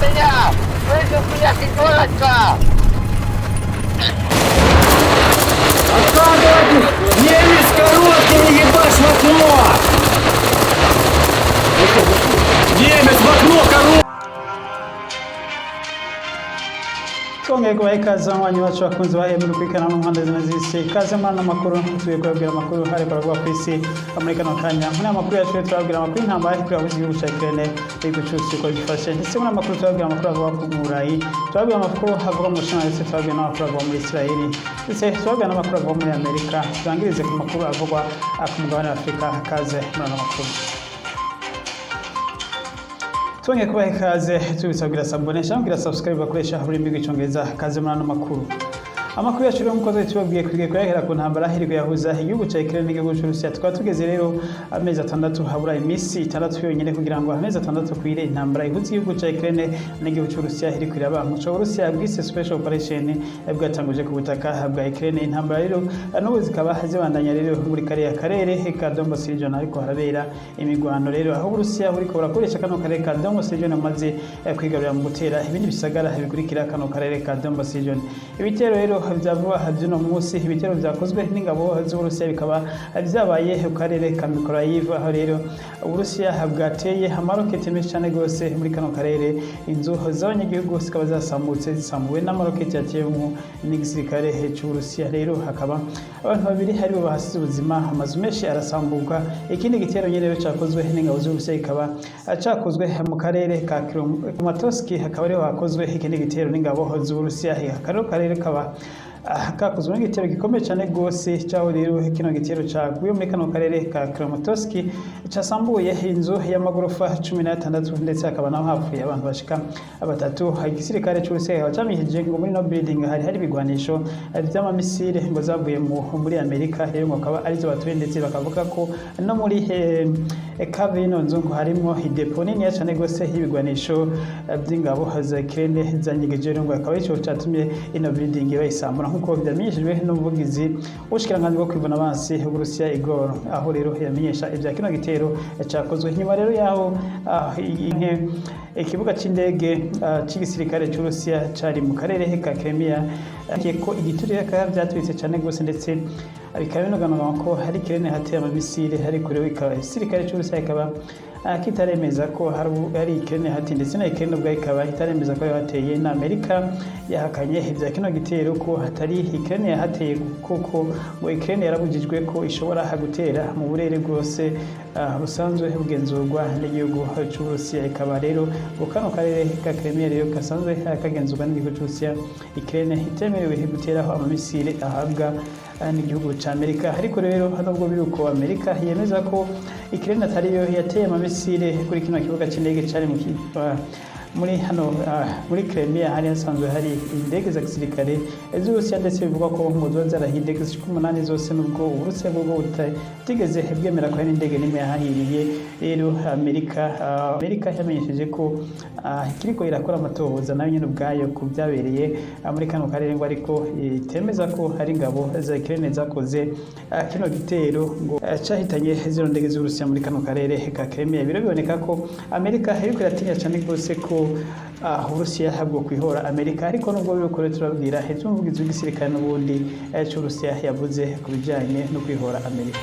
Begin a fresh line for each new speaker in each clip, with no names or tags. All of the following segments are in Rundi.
Меня! Слышишь меня, пятерочка!
Откладывайте! Немец короткий, ебашь в окно! Немец в окно, короткий!
Twongeye kubaha ikaze abanywanyi bacu bakunzi ba Emmy gukurikirana mu mpande zine z'isi. Ikaze muri ano makuru, tugiye kubabwira amakuru ariko aravugwa ku isi muri kano kanya. Muri aya makuru yacu rero turababwira amakuru y'intambara ariko irahuza igihugu ca Ukraine n'igihugu c'Uburusiya uko gifashe, ndetse muri aya makuru turababwira amakuru avuga ku Burayi, turababwira amakuru avuga mu Bushinwa, ndetse turababwira n'amakuru avuga muri Israeli, ndetse turababwira n'amakuru avuga muri Amerika. Turangirize ku makuru avugwa ku mugabane wa Afurika. Kaze muri ano makuru. Twongeye kubaha ikaze, tubibutsa kugira s'abonner cyangwa kugira subscribe bakoresha ururimi rw'Icyongereza. Kaze muri ano makuru. Amakuru yacu rero, nk'uko tubabwiye, tugiye kuyahera ku ntambara hirwa yahuza igihugu cya Ukraine n'igihugu cy'Uburusiya. Tukaba tugeze rero amezi 6, habura iminsi 6 yonyine kugira ngo amezi 6 akwire intambara ihuza igihugu cya Ukraine n'igihugu cy'Uburusiya iriko iraba muco Uburusiya bwise special operation bwatanguje ku butaka bwa Ukraine. Intambara rero n'ubu zikaba zibandanya rero muri kariya karere ka Donbass region, ariko harabera imigwano rero, aho Uburusiya buriko burakoresha kano karere ka Donbass region maze kwigarurira mu gutera ibindi bisagara bikurikira kano karere ka Donbass region. Ibitero rero vya vuba by'uno munsi, ibitero vyakozwe n'ingabo z'Uburusiya, bikaba vyabaye mu karere ka Mykolaiv, aho rero Uburusiya bwateye amaroketi menshi cyane gose muri kano karere. Inzu z'abanyagihugu zikaba zasambutse, zisambuwe n'amaroketi yatewemwo n'igisirikare c'Uburusiya. Rero hakaba abantu babiri aribo bahasize ubuzima, amazu menshi arasambuka. Ikindi gitero nyene rero cakozwe n'ingabo z'Uburusiya kikaba cakozwe mu karere ka Kramatorsk, hakaba ariho hakozwe ikindi gitero n'ingabo z'Uburusiya. Akarere karere kaba kakozwe n'igitero gikomeye cyane rwose, cyaho rero kino gitero caguye muri kano karere ka Kramatorsk casambuye inzu y'amagorofa 16, ndetse hakaba naho hapfuye abantu bashika batatu. Igisirikare c'Uburusiya kikaba camenyesheje ngo muri no building hari ibigwanisho vy'amamisire ngo zavuye muri Amerika, rero ngo akaba arizo batuye, ndetse bakavuga ko no muri cave y'ino nzu ngo harimwo idépôt niniya cane rwose y'ibigwanisho vy'ingabo za Ukraine zanyegeje. Rero ngo akaba arico catumye ino building bayisambura, nk'uko vyamenyeshejwe n'umuvugizi w'ubushikiranganji bwo kwivuna abansi bw'Uburusiya Igor, aho rero yamenyesha ivya kino gitero cakozwe nyuma rero yaho ikibuga c'indege c'igisirikare c'Uburusiya cari mu karere ka Crimea ko igiturire vyaturitse cane rwose, ndetse bikaba binoganwa ko hari Ukraine hateye amamisire, ariko rero ikaba igisirikare c'Uburusiya ikaba kitaremeza ko hari Ukraine hati, ndetse na Ukraine ubwayo ikaba itaremeza ko yahateye. Na Amerika yahakanye ivya kino gitero ko hatari Ukraine yahateye, kuko ngo Ukraine yarabujijwe ko ishobora gutera mu burere bwose busanzwe bugenzurwa n'igihugu c'Uburusiya. Ikaba rero ngo kano karere ka Crimea rero gasanzwe kagenzurwa n'igihugu c'Uburusiya, Ukraine itemerewe guteraho amamisire ahabwa n'igihugu ca Amerika. Ariko rero nubwo biri uko, Amerika yemeza ko Ukraine atariyo yateye amamisire kuri kino kibuga c'indege cari muri hano muri Crimea. Hari hasanzwe hari indege za gisirikare z'Uburusiya, ndetse bivugwa ko ngo ziba zarahiye indege zishika 8 zose, nubwo Uburusiya bwo butigeze bwemera ko hari indege n'imwe yahahiriye. Rero Amerika yamenyesheje ko ikiriko irakora amatohoza nayo nyene ubwayo ku byabereye muri kano karere, ngo ariko itemeza ko hari ingabo za Ukraine zakoze kino gitero ngo cahitanye zino ndege z'Uburusiya muri kano karere ka Crimea. Biro biboneka ko Amerika iriko iratinya cane rwose ko Uburusiya bwo kwihora Amerika. Ariko nubwo biri rero, turabwira ivyo umuvugizi w'igisirikare n'ubundi c'Uburusiya yavuze ku bijanye no kwihora Amerika.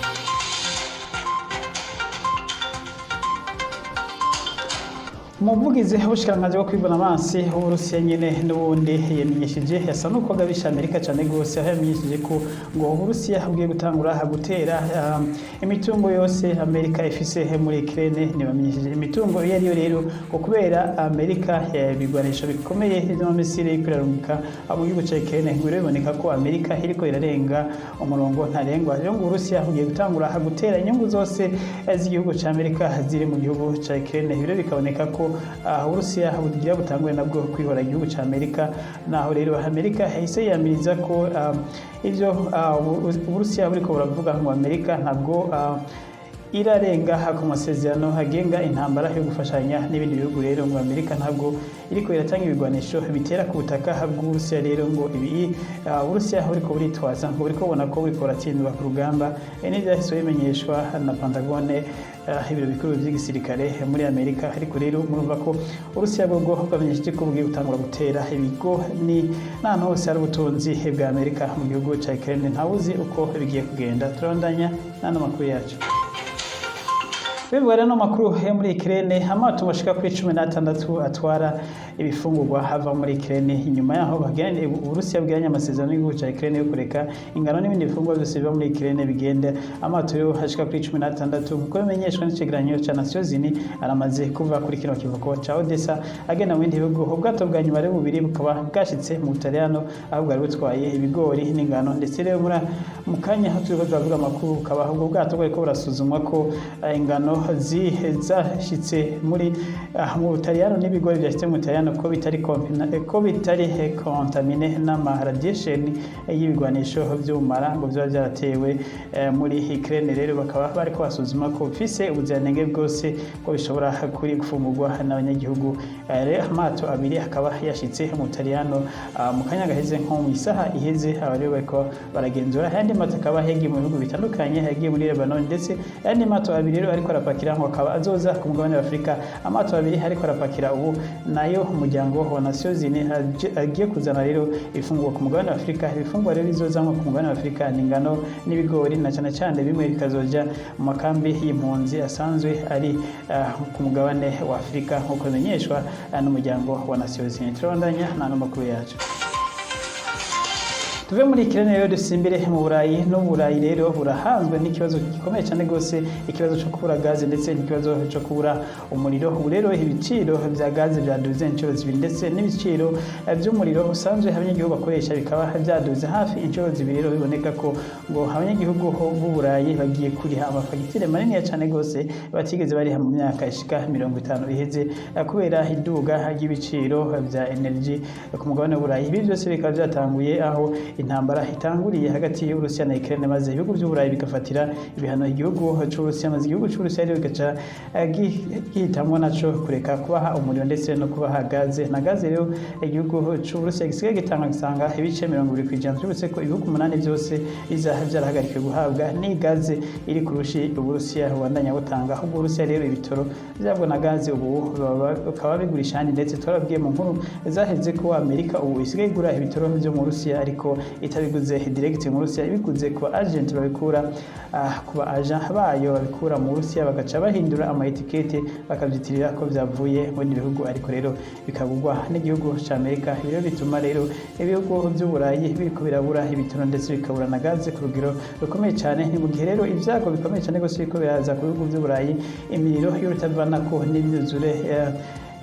Umuvugizi w'ubushikiranganji bwo kwivuna abansi w'Uburusiya nyene n'ubundi yamenyesheje, yasa n'uko agabisha Amerika cane gose, aho yamenyesheje ko ngo Uburusiya bugiye gutangura gutera imitungo yose Amerika ifise muri Ukraine. Ntibamenyesheje imitungo iyo ariyo rero, ngo kubera Amerika ibigwanisho bikomeye vy'amamisire iriko irarungika mu gihugu ca Ukraine, ngo rero biboneka ko Amerika iriko irarenga umurongo ntarengwa. Rero ngo Uburusiya bugiye gutangura gutera inyungu zose z'igihugu ca Amerika ziri mu gihugu ca Ukraine. Rero bikaboneka ko Uburusiya bugira butangure nabwo kwihora igihugu ca Amerika, naho rero Amerika yahise yiyamiriza ko ivyo Uburusiya buriko buravuga, ngo Amerika ntabwo irarenga ku masezerano agenga intambara yo gufashanya n'ibindi bihugu. Rero ngo Amerika ntabwo iriko iratanga ibigwanisho bitera ku butaka bw'Uburusiya. Rero ngo ibi Uburusiya buriko buritwaza ngo buriko bubona ko buriko buratsindwa ku rugamba. N'ivyahise bimenyeshwa na Pentagone. ibiro bikuru vy'igisirikare muri Amerika. Ariko rero murumva ko Uburusiya bwo bwamenyesheje ko bugiye gutangura gutera ibigo ni n'ahantu hose hari ubutunzi bwa Amerika mu gihugu ca Ukraine. Ntawuzi uko bigiye kugenda. Turabandanya n'ano makuru yacu. Bivuga rero makuru yo muri Ukraine, amato ashika kuri 16 atwara ibifungurwa hava muri Ukraine inyuma yaho bagiranye, Uburusiya bwiranye amasezerano y'igihugu ca Ukraine yo kureka ingano n'ibindi bifungurwa byose biva muri Ukraine bigenda. Amato yo ashika kuri 16, nkuko bimenyeshwa n'icegeranyo ca Nations Unies, aramaze kuva kuri kino kivuko ca Odessa agenda mu bindi bihugu. Ubwato bwa nyuma rero bubiri bukaba bwashitse mu Butaliyano, aho bwari butwaye ibigori n'ingano. Ndetse rero muri mu kanya aho turiko turavuga amakuru, bukaba ubwo bwato bwariko burasuzumwa ko ingano zashitse muri mu Butaliyano n'ibigori byashitse mu Butaliyano ko bitari contaminé n'ama radiation y'ibigwanisho vy'ubumara ngo vyoba vyaratewe muri Ukraine. Rero bakaba bariko basuzuma ko bifise ubuziranenge bwose, ko bishobora kuri gufungurwa n'abanyagihugu. Rero amato abiri akaba yashitse mu Butaliyano mu kanya gaheze, nko mu isaha iheze. Aba rero bariko baragenzura. Ayandi mato akaba yagiye mu bihugu bitandukanye, yagiye muri Lebanon, ndetse ayandi mato abiri rero ariko arapakira ngo akaba azoza ku mugabane wa Afurika. Amato abiri ariko arapakira ubu nayo umuryango wa Nations Unies agiye kuzana rero ifungurwa ku mugabane wa Afurika. Ibifungurwa rero bizozanwa ku mugabane wa Afurika ni ingano n'ibigori, na cyane cyane bimwe bikazoja mu makambi y'impunzi asanzwe ari ku mugabane wa Afurika, nk'uko bimenyeshwa n'umuryango wa Nations Unies. Turabandanya n'ano makuru yacu. Tuve muri Ukraine rero dusimbire mu Burayi. No Burayi rero burahanzwe n'ikibazo gikomeye cyane rwose, ikibazo cyo kubura gaze ndetse n'ikibazo cyo kubura umuriro. Ubu rero ibiciro vya gaze byaduze inshuro zibiri, ndetse n'ibiciro by'umuriro usanzwe abanyagihugu bakoresha bikaba byaduze hafi inshuro zibiri. Rero biboneka ko ngo abanyagihugu b'u Burayi bagiye kuriha amafagitire manini cyane rwose batigeze bariha mu myaka ishika 50 iheze, kubera iduga ry'ibiciro vya energy ku mugabane w'Uburayi. Ibi byose bikaba byatanguye aho intambara itanguriye hagati y'Uburusiya na Ukraine, maze ibihugu by'Uburayi bigafatira ibihano igihugu c'Uburusiya, maze igihugu c'Uburusiya rero bigaca gihitamwo naco kureka kubaha umuriro ndetse no kubaha gaze. Na gaze rero igihugu c'Uburusiya gisigaye gitanga gisanga ibice 20%. Turutse ko ibihugu umunani byose biza vyarahagarikiwe guhabwa ni gaze iri kurushi Uburusiya bubandanya butanga. Ahubwo Uburusiya rero ibitoro vyabwo na gaze ubu bakaba bigurisha ahandi. Ndetse twarabwiye mu nkuru zaheze ko Amerika ubu isigaye igura ibitoro vyo mu Burusiya, ariko itabiguze direct mu Burusiya, ibiguze ku agent babikura, ku ba agent bayo babikura mu Burusiya, bagaca bahindura ama étiquette, bakavyitirira ko vyavuye mu bindi bihugu, ariko rero bikagurwa n'igihugu ca Amerika. Ibi rero bituma rero ibihugu vy'Uburayi biriko birabura ibitoro ndetse bikabura na gaze ku rugero rukomeye cyane. Ni mu gihe rero ibyago bikomeye cyane rwose biriko biraza ku bihugu vy'Uburayi, imiriro y'urutavanako n'imyuzure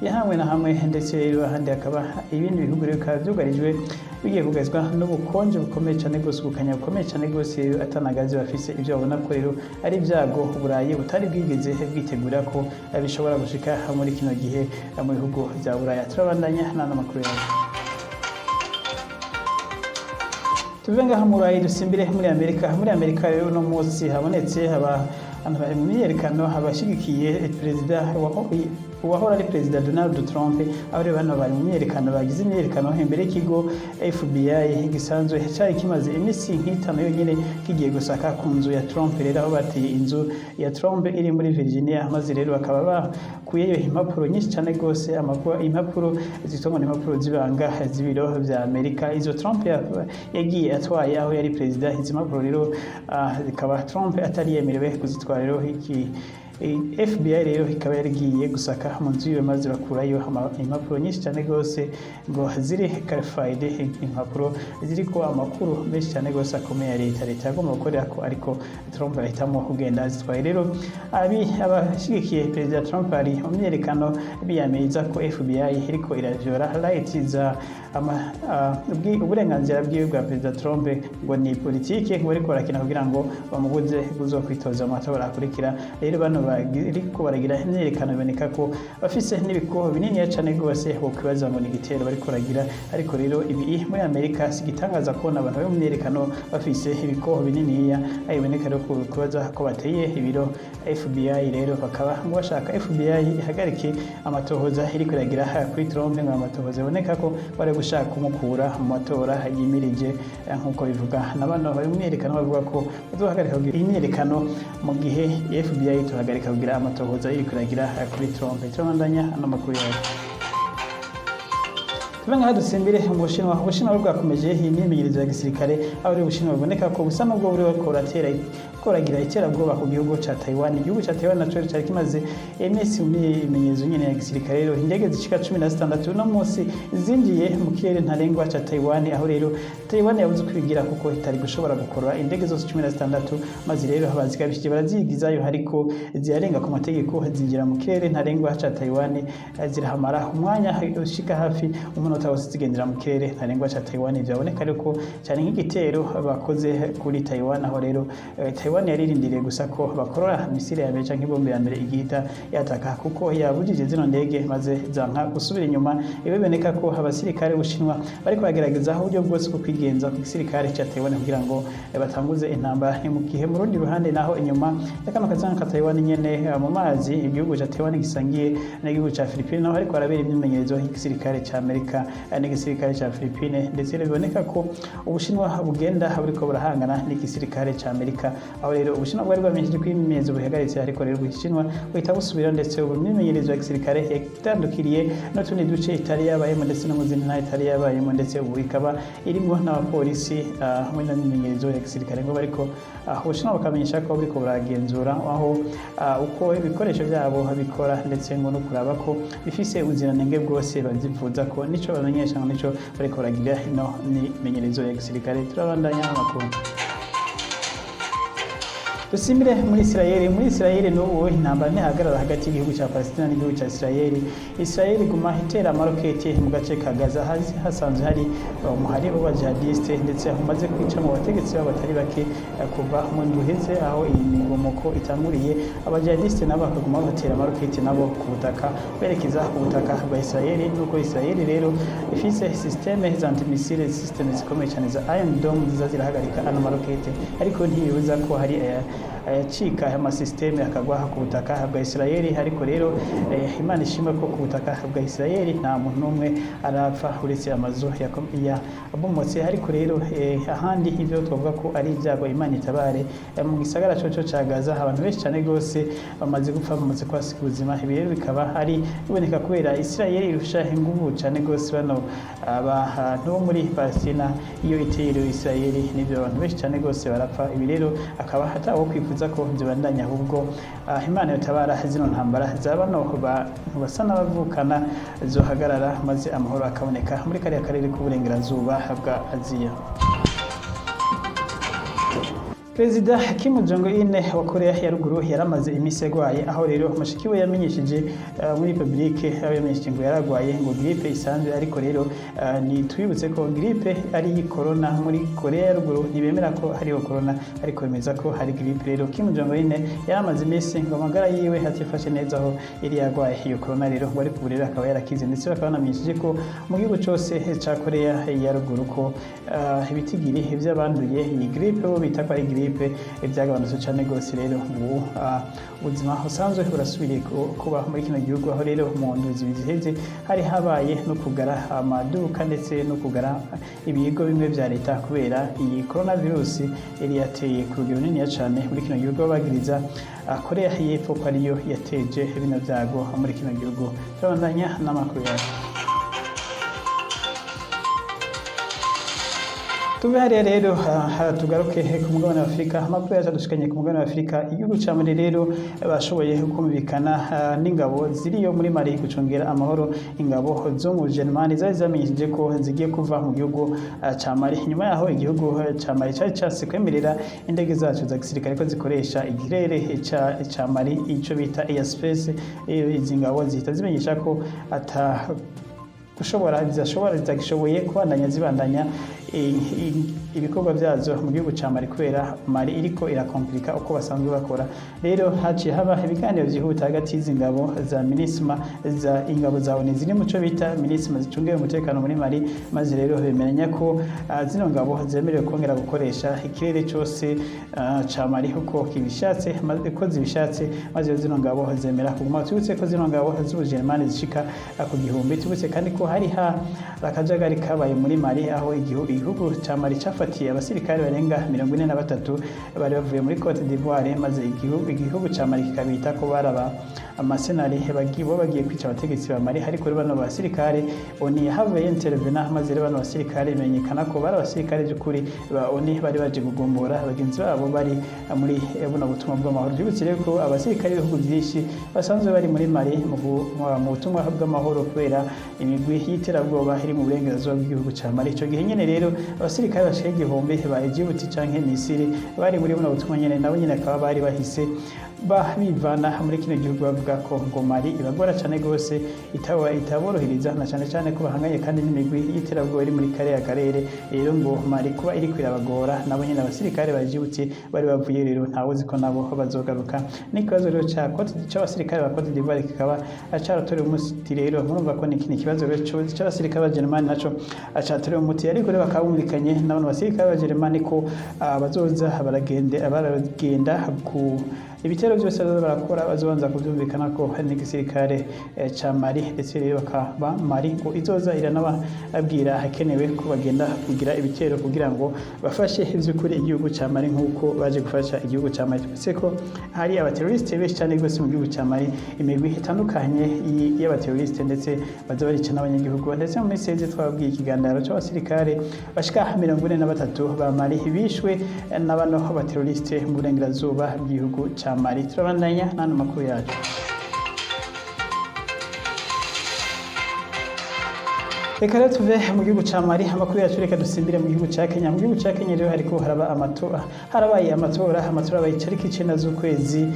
ya hamwe na hamwe, ndetse rero ahandi hakaba ibindi bihugu rero bikaba vyugarijwe, bigiye kugarizwa n'ubukonje bukomeye cyane rwose, ubukanya bukomeye cyane rwose, rero atanagazi bafise. Ibyo babona ko rero ari ibyago Uburayi butari bwigeze bwitegura ko bishobora gushika muri kino gihe mu bihugu vya Buraya. Turabandanya n'ano makuru yawe. Tuve ngaha mu Burayi dusimbire muri Amerika. Muri Amerika rero uno munsi habonetse abantu bari mu myiyerekano, abashigikiye perezida uwahora ari perezida Donald Trump, aho rero bano bari mu myiyerekano, bagize imyiyerekano imbere y'ikigo FBI gisanzwe cyari kimaze iminsi nk'itanu yonyine kigiye gusaka ku nzu ya Trump. Rero aho bateye inzu ya Trump iri muri Virginia, maze rero bakaba bakuyeyo impapuro nyinshi cyane rwose, impapuro zitwa impapuro z'ibanga z'ibiro vya Amerika, izo Trump yagiye atwaye aho yari perezida. Izi mpapuro rero zikaba Trump atari yemerewe kuzitwara. Rero iki FBI rero ikaba yaragiye gusaka mu nzu yiwe, maze bakurayo impapuro nyinshi cyane rwose ngo ziri classified, impapuro ziriko amakuru menshi cyane rwose akomeye ya leta yagomba gukorera ko, ariko Trump ahitamo kugenda azitwaye. Rero abashigikiye perezida Trump bari mu myiyerekano biyamiriza ko FBI iriko iravyora right za uburenganzira bwiwe bwa perezida Trump, ngo ni politike ngo bariko barakina kugira ngo bamubuze kuzokwitoza mu matora akurikira. Rero bano bariko baragira imyiyerekano biboneka ko bafise n'ibikoho bininiya cane rwose, wokwibaza ngo ni igitero bariko baragira. Ariko rero ibi muri Amerika si igitangaza kubona abantu bari mu myiyerekano bafise ibikoho bininiya. Aho biboneka rero ko kubaza ko bateye ibiro FBI, rero bakaba ngo bashaka FBI ihagarike amatohoza iriko iragira kuri Trump, ngo amatohoza biboneka ko bari gushaka kumukura mu matora yimirije, nk'uko bivuga na bano bari mu myiyerekano, bavuga ko bazohagarika kugira imyiyerekano mu gihe FBI itohagarika. ihagarika kugira amatohoza iri kuragira kuri Trump. Turabandanya n'amakuru yawe. Tuve ngaha dusimbire mu Bushinwa. Ubushinwa bwakomeje iyi myimenyerezo ya gisirikare, aho rero Ubushinwa buboneka ko busa n'ubwo buri buratera koragira iterabwoba ku gihugu ca Taiwan. Igihugu ca Taiwan naco cari kimaze iminsi mu myimenyerezo nyene ya gisirikare. Rero indege zishika 16 uno munsi zinjiye mu kirere ntarengwa ca Taiwan, aho rero Taiwan yabuze uko ibigira kuko itari gushobora gukorora indege zose 16. Maze rero abazigabishije barazigizayo, ariko zirarenga ku mategeko, zinjira mu kirere ntarengwa ca Taiwan, zirahamara umwanya ushika hafi umunota wose zigendera mu kirere ntarengwa ca Taiwan. Vyaboneka ariko cyane nk'igitero bakoze kuri Taiwan, aho rero Taiwan yaririndiriye gusa ko bakorora missile ya mbere canke ibombe ya mbere igihita yataka, kuko yabujije zino ndege maze zanka gusubira inyuma. Ibi biboneka ko abasirikare b'Ubushinwa bariko bagerageza uburyo bwose bwo kwigenza ku gisirikare ca Taiwan kugira ngo batanguze intambara. Ni mu gihe mu rundi ruhande naho, inyuma ya kano kazanga ka Taiwan nyene, mu mazi igihugu ca Taiwan gisangiye n'igihugu ca Philippines, naho hariko harabera imyimenyerezo y'igisirikare ca Amerika n'igisirikare ca Philippines. Ndetse rero biboneka ko Ubushinwa bugenda buriko burahangana n'igisirikare ca Amerika, aho rero Ubushinwa bwari bwamenyesheje ko imyimenyerezo buhagaritse, ariko rero Ubushinwa buhita busubira. Ndetse ubu imyimenyerezo ya gisirikare yatandukiriye n'utundi duce itari yabayemo, ndetse no mu zindi ntara itari yabayemo, ndetse ubu ikaba irimwo n'abapolisi hamwe n'imyimenyerezo ya gisirikare ngo bariko Ubushinwa bukamenyesha ko buriko buragenzura aho uko ibikoresho byabo bikora, ndetse ngo no kuraba ko bifise ubuziranenge bwose bavyifuza ko. Nico bamenyesha ngo nico bariko baragira ino myimenyerezo ya gisirikare. Turabandanya amakuru, dusimbire muri Israel. Muri Israel n'ubu intambara ntihagarara hagati y'igihugu cya Palestina n'igihugu cya Israel. Israel iguma itera amaroketi mu gace ka Gaza hasanzwe hari umuhari w'abajihadiste, ndetse umaze kwica mu bategetsi babo batari bake kuva mu ndwi iheze aho iyi migumuko itanguriye. Abajihadiste nabo bakaguma batera amaroketi nabo ku butaka, berekeza ku butaka bwa Israel. Nuko Israel rero ifise système za antimissile, système zikomeye cyane za Iron Dome ziza zirahagarika ano maroketi, ariko ntibibuza ko hari ayacika aya masystème akagwa ku butaka bwa Israel. Ariko rero Imana ishimwe ko ku butaka bwa Israel nta muntu n'umwe arapfa, uretse amazu yabomotse. Ariko rero ahandi ivyo twavuga ko ari ibyago, Imana itabare. Mu gisagara coco ca Gaza abantu benshi cyane rwose bamaze gupfa, bamaze kuhasiga ubuzima. Ibi rero bikaba ari biboneka kubera Israel irusha inguvu cyane rwose bano abantu bo muri Palestina. Iyo iteye rero Israel, nivyo, abantu benshi cyane rwose barapfa. Ibi rero akaba atawo kwifuza ko zibandanya, ahubwo Imana yotabara zino ntambara za bano bantu basa n'abavukana zohagarara, maze amahoro akaboneka muri kariya karere k'uburengerazuba bwa Aziya. Perezida Kim Jong Un wa Korea ya Ruguru yaramaze iminsi yarwaye, aho rero mushiki we yamenyesheje muri public, aho yamenyesheje ngo yaragwaye ngo grippe isanzwe. Ariko rero ni twibutse ko grippe ari corona. Muri Korea ya Ruguru ntibemera ko hariho corona, ariko bemeza ko hari grippe. Rero Kim Jong Un yaramaze iminsi ngo amagara yiwe atifashe neza, aho yari yarwaye iyo corona. Rero ngo ariko ubu rero akaba yarakize, ndetse bakaba banamenyesheje ko mu gihugu cose ca Korea ya Ruguru ko ibitigiri vy'abanduye iyi grippe bo bita ko ari grippe byagabanutse cyane rwose. Rero ubu ubuzima busanzwe burasubiriye kuba muri kino gihugu, aho rero mu ndwi 2 ziheze hari habaye no kugara amaduka ndetse no kugara ibigo bimwe vya leta kubera iyi coronavirus yari yateye ku rugero runiniya cyane muri kino gihugu, bagiriza Korea y'Epfo ko ariyo yateje bino byago muri kino gihugu. Turabandanya n'amakuru yacu. Tuve hariya rero tugaruke ku mugabane wa Afurika. Amakuru yacu adushikanye ku mugabane wa Afurika. Igihugu ca Mali rero bashoboye kumvikana n'ingabo ziriyo muri Mali gucungera amahoro. Ingabo zo mu Germany zari zamenyesheje ko zigiye kuva mu gihugu ca Mali, nyuma yaho igihugu ca Mali cari case kwemerera indege zacu za gisirikare ko zikoresha ikirere ca Mali, ico bita airspace. Izi ngabo zihita zimenyesha ko ata gushobora zidashobora, zitagishoboye kubandanya zibandanya ibikorwa byazo mu gihugu ca Mali, kubera Mali iriko irakomplika uko basanzwe bakora. Rero haciye haba ibiganiro vyihuta hagati y'izi ngabo za MINUSMA, za ingabo za ONU ziri mu co bita MINUSMA zicungira umutekano muri Mali, maze rero bemeranya ko zino ngabo zemerewe kongera gukoresha ikirere cose ca Mali uko kibishatse, uko zibishatse. Maze zino ngabo zemera kuguma. Tubutse ko zino ngabo z'Ubujermani zishika ku 1000. Tubutse kandi ko hari ha akajagari kabaye muri Mali, aho igihugu ca Mali cafashe yifatiye abasirikare barenga 43 bari bavuye muri Cote d'Ivoire, maze igihugu ca Mali kikabita ko baraba amasenari bagiye bo bagiye kwica abategetsi ba Mali. Ariko rero bano basirikare ONU yahavuye intervena, maze rero bano basirikare bimenyekana ko bari abasirikare by'ukuri ba ONU bari baje kugombora bagenzi babo bari muri buno butumwa bw'amahoro. Byibutse rero ko abasirikare b'ibihugu byinshi basanzwe bari muri Mali mu butumwa bw'amahoro kubera imigwi y'iterabwoba iri mu burengerazuba bw'igihugu ca Mali. Ico gihe nyene rero abasirikare bashika 1000 ba Djibouti canke Misiri bari muri buno butumwa nyene, nabo nyene akaba bari bahise bivana muri kino gihugu, bavuga ko ngo Mali ibagora cane gose, itaborohereza, na cane cane ko bahanganye kandi n'imigwi y'iterabwoba iri muri kariya karere. Rero ngo Mali kuba iriko irabagora, nabo nyene abasirikare ba Djibouti bari bavuye rero ntawuzi ko nabo bazogaruka. N'ikibazo rero ca Cote c'abasirikare ba Cote d'Ivoire kikaba caratorewe umuti. Rero murumva ko ni ikindi kibazo rero c'abasirikare ba Germany naco catorewe umuti, ariko rero bakaba bumvikanye n'abano basirikare ba Germany ko bazoza baragenda ku ibitero byose bazoza barakora, bazobanza kuvyumvikana ko hari n'igisirikare ca Mali. Ndetse rero bakaba Mali ngo izoza iranababwira hakenewe ko bagenda kugira ibitero kugira ngo bafashe ivy'ukuri igihugu ca Mali, nk'uko baje gufasha igihugu ca Mali. Twese ko hari abateroriste benshi cyane rwose mu gihugu ca Mali, imigwi itandukanye y'abateroriste, ndetse baza barica n'abanyagihugu. Ndetse mu minsi iheze twababwiye ikiganiro c'abasirikare bashika 43 ba Mali bishwe na bano bateroriste mu burengerazuba bw'igihugu ca Mali. Turabandanya n'ano makuru yacu. Reka rero tuve mu gihugu ca Mali, amakuru yacu, reka dusimbire mu gihugu ca Kenya. Mu gihugu ca Kenya rero hariko haraba amatora, harabaye amatora. Amatora abaye itariki 9 z'ukwezi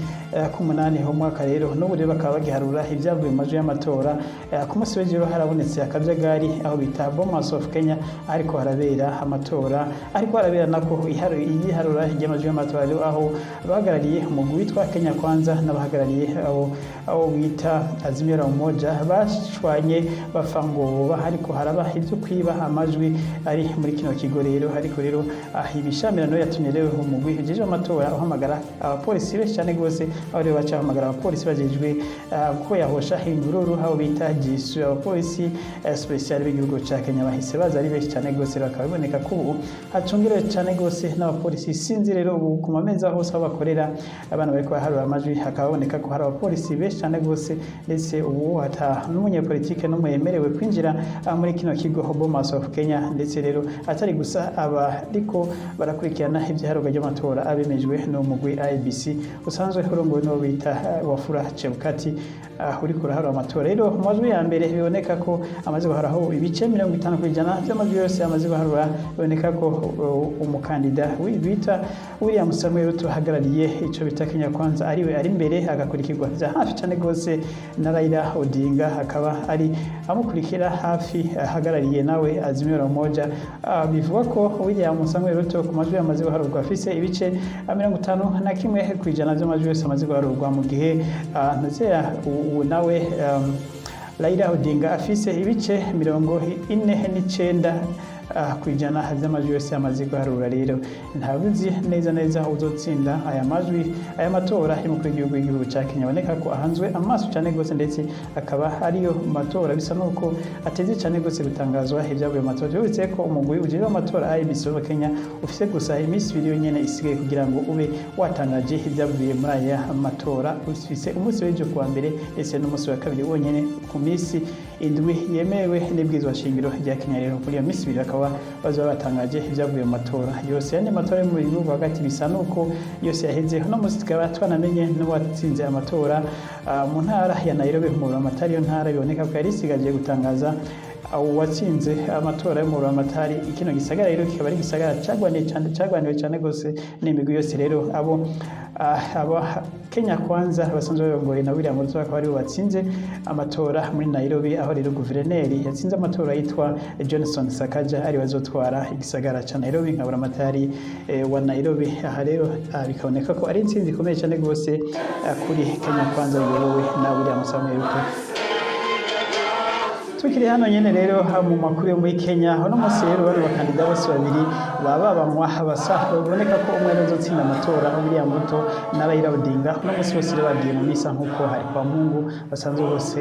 k'umunani ho mwaka. Rero n'ubu rero bakaba bagiharura ibyavuye mu majwi y'amatora. Ku munsi w'ejo harabonetse akajagari aho bita Bomas of Kenya, ariko harabera amatora, ariko harabera nako iyiharura ry'amajwi y'amatora. Rero aho abahagarariye umugwi witwa Kenya Kwanza n'abahagarariye abo bita Azimio la Umoja bashwanye, bapfa ngo ariko haraba ibyo kwiba amajwi ari muri kino kigo. Rero ariko rero ibishamirano yatumye rero umugwi ujejwe amatora uhamagara abapolisi benshi cyane rwose, aho rero baca bahamagara abapolisi bajejwe ko yahosha imvururu, aho bita GSU, abapolisi special b'igihugu ca Kenya bahise baza ari benshi cyane rwose. Bakaba biboneka ko ubu hacungerewe cyane rwose n'abapolisi. Sinzi rero ubu ku mameza hose aho bakorera abana bariko baharura amajwi, hakaba haboneka ko hari abapolisi benshi cyane rwose. Ndetse ubu ata n'umunyepolitike n'umwe yemerewe kwinjira muri kino kigo Bomas of Kenya, ndetse rero atari gusa abariko barakurikirana ivyiharurwa ry'amatora abemejwe n'umugwi IEBC usanzwe urongowe n'uwo bita Wafula Chebukati, uriko uraharura amatora. Rero mu majwi ya mbere biboneka ko amaze guharuraho ibice 50% vy'amajwi yose amaze guharura, biboneka ko umukandida bita William Samuel Ruto ahagarariye ico bita Kenya Kwanza ariwe ari imbere, agakurikirwa vya hafi cane gose na Raila Odinga, akaba ari amukurikira hafi ahagarariye nawe Azimio la Umoja. Bivugwa ko William Samuel Ruto ku majwi yamaze guharurwa afise ibice 51% vy'amajwi yose amaze guharurwa, mu gihe ntazera ubu nawe Raila Odinga afise ibice 49% vy'amajwi yose yamaze guharura. Rero ntabuzi neza neza uzotsinda aya majwi, aya matora y'umukuru w'igihugu w'igihugu ca Kenya, aboneka ko ahanzwe amaso cyane gose, ndetse akaba ariyo matora bisa nuko ateze cyane gose gutangazwa ibyavuye mu matora. Byibutse ko umugwi ujejwe amatora IEBC wa Kenya ufise gusa iminsi 2 yonyene isigaye kugira ngo ube watangaje ibyavuye muri aya matora. Ufise umunsi w'ejo kuwa mbere ndetse n'umunsi wa kabiri wonyene ku minsi 7 yemewe n'ibwirizwa shingiro rya Kenya. Rero kuri iyo minsi 2 bakaba bazoba batangaje ibyavuye mu matora yose. Yandi matora yo mu bihugu hagati bisa nuko yose yaheze. Uno munsi tukaba twanamenye n'uwatsinze amatora mu ntara ya Nairobi mu Buramatari. Iyo ntara biboneka ko yari isigaje gutangaza uwatsinze amatora yo mu Buramatari. Kino gisagara rero kikaba ari igisagara cagwaniye cyane, cagwaniwe cyane gose n'imigwi yose. Rero abo Kenya Kwanza basanzwe barongoye na William Ruto bakaba aribo batsinze amatora muri Nairobi, aho rero guverineri yatsinze amatora yitwa Johnson Sakaja ari bazotwara igisagara ca Nairobi nka Buramatari wa Nairobi. Aha rero bikaboneka ko ari intsinzi ikomeye cyane gose kuri Kenya Kwanza iyobowe na William Samuel Ruto. Tukiri hano nyene rero mu makuru yo muri Kenya, uno munsi rero bano bakandida bose babiri baba banywa basa, baboneka ko umwe azotsinda amatora, William Ruto na Raila Odinga. Uno munsi bose rero bagiye mu misa, nk'uko hari kwa Mungu basanzwe bose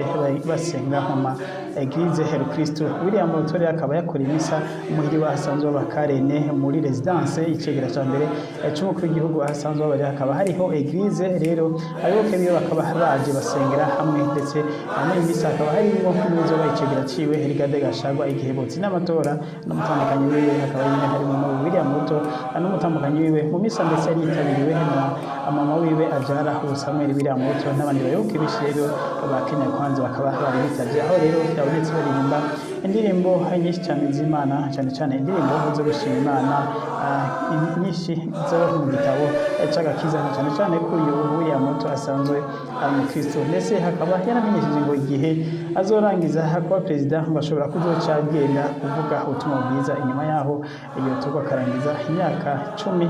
basenga mu Eglise Kristo. William Ruto rero akaba yakora imisa muhiri wa asanzwe w'abakarene muri residence icegera ca mbere c'umukuru w'igihugu ahasanzwe baba. Rero hakaba hariho eglise, rero abayoboke biwe bakaba baje basengera hamwe, ndetse muri iyi misa hakaba harimo n'uzoba icegera ciwe Rigathi Gachagua igihe botsinda amatora, n'umutambukanyi wiwe. Hakaba nyine harimo no William Ruto n'umutambukanyi wiwe mu misa, ndetse yari yitabiriwe na mama wiwe avyara Samuel William Ruto n'abandi bayoboke benshi rero ba Kenya Kwanza bakaba bari bitavye, aho rero byabonetse baririmba indirimbo nyinshi cyane z'Imana, cyane cyane indirimbo zo gushima Imana nyinshi zo mu gitabo c'agakiza, na cyane cyane ko uyu William Ruto asanzwe ari umukristo, ndetse hakaba yaramenyesheje ngo igihe azorangiza kuba perezida ngo ashobora kuzoca agenda kuvuga ubutumwa bwiza inyuma yaho yotorwa akarangiza imyaka 10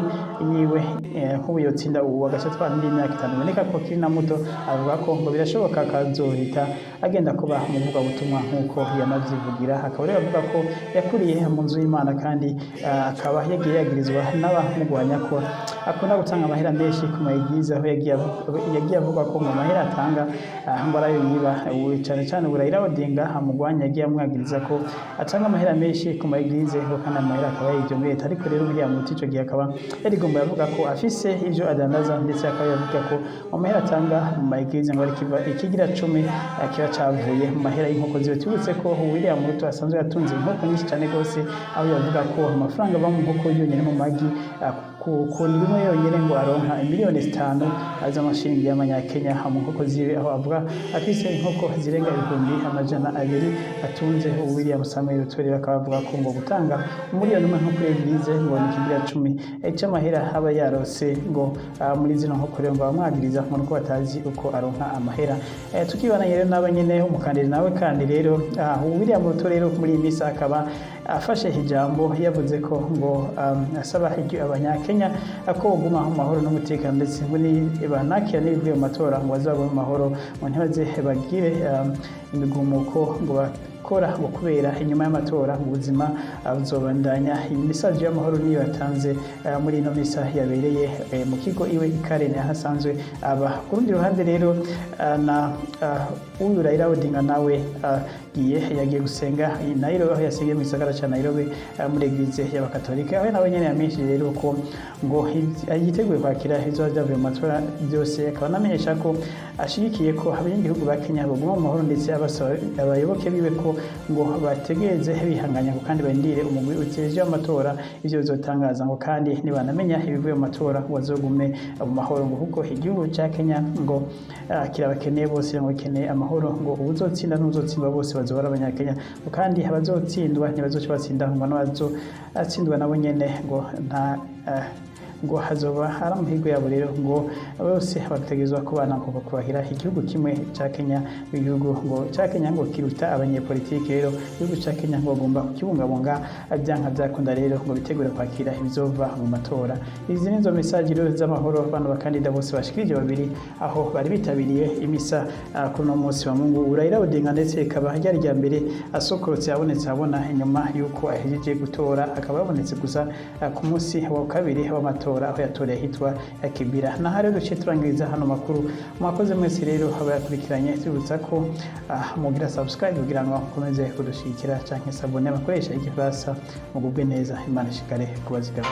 yiwe. Nk'ubu yotsinda ubu agaca atwara indi myaka 5, iboneka ko akiri na muto, avuga ko ngo birashoboka akazohita agenda kuba umuvugabutumwa nk'uko yanavyivugira. Akaba rero avuga ko yakuriye mu nzu y'Imana, kandi akaba yagiye yagirizwa n'abamugwanya ko akunda gutanga amahera menshi ku ma église, aho yagiye avuga ko mu mahera atanga ngo arayo yiba. Ubu cyane cyane ubu Raila Odinga amugwanya yagiye amwagiriza ko atanga amahera menshi ku ma église, ngo kandi amahera akaba yayivye muri leta. Ariko rero William Ruto ico gihe akaba yarigomba yavuga ko afise ivyo adandaza, ndetse akaba yavuga ko mu mahera atanga mu ma église ngo ari ikigira cumi kiba cavuye mu mahera y'inkoko ziwe. Tubutse ko William Ruto asanzwe yatunze inkoko nyinshi cyane rwose, aho yavuga ko amafaranga ava mu nkoko yonyine, mu magi, ku ndwi imwe yonyine ngo aronka miliyoni 5 z'amashiringi y'amanyakenya mu nkoko ziwe, aho avuga afise inkoko zirenga 200,000 atunze. William Samuel Ruto rero akaba avuga ko ngo gutanga 1 miliyoni nko kuri église ngo ni ikigira cumi c'amahera aba yarose ngo muri zino nkoko. Rero ngo bamwagiriza ngo nuko batazi uko aronka amahera. Tukibana rero n'aba nyene umukandida nawe kandi rero William Ruto rero muri iyi misa akaba afashe ijambo, yavuze ko ngo asaba abanyakenya ko boguma mu mahoro n'umutekano, ndetse ngo banakira n'ibivuye mu matora ngo bazagume mu mahoro, ngo ntibaze bagire imigumuko ngo bakora, ngo kubera inyuma y'amatora ngo ubuzima buzobandanya. Iyi message y'amahoro niyo yatanze muri ino misa yabereye mu kigo iwe i Karen aho asanzwe aba. Ku rundi ruhande rero na uyu Raila Odinga nawe giye yagiye gusenga i Nairobi, aho yasengeye mu gisagara ca Nairobi muri église y'abakatolika, aho nawe nyene yamenyesheje rero ko ngo yiteguye kwakira ibizoba vyavuye mu matora byose, akaba anamenyesha ko ashigikiye ko abanyagihugu ba Kenya baguma mu mahoro, ndetse abasaba abayoboke biwe ko ngo bategereze bihanganya ngo kandi barindire umugwi ujejwe amatora ivyo bizotangaza, ngo kandi nibanamenya ibivuye mu matora ngo bazogume mu mahoro, ngo kuko igihugu ca Kenya ngo kirabakeneye bose, ngo gikeneye amahoro, ngo uwuzotsinda n'uwuzotsindwa bose bazoba ari abanyakenya, ngo kandi abazotsindwa ntibazoca batsinda, ngo n'abazotsindwa nabo nyene ngo nta ngo hazoba ari amahirwe yabo. Rero ngo bose bategerezwa kubana ngo kubahira igihugu kimwe ca Kenya. Igihugu ngo ca Kenya ngo kiruta abanyepolitike. Rero igihugu ca Kenya ngo bagomba kukibungabunga byanka byakunda, rero ngo bitegure kwakira ibizova mu matora. Izi nizo message rero z'amahoro bano bakandida bose bashikirije babiri, aho bari bitabiriye imisa kuri uno munsi wa Mungu. Raila Odinga ndetse ikaba ryari rya mbere asokorotse abonetse abona inyuma yuko ahejeje gutora, akaba yabonetse gusa ku munsi wa kabiri w'amatora, aho yatoreye ahitwa Kibera. Naho rero duciye turangiriza hano makuru. Mwakoze mwese rero abayakurikiranye. Tubibutsa ko mugira subscribe kugira ngo mukomeze kudushigikira, canke s'abonner abakoresha igifaransa. Mugubwe neza, Imana ishikare kubazigama.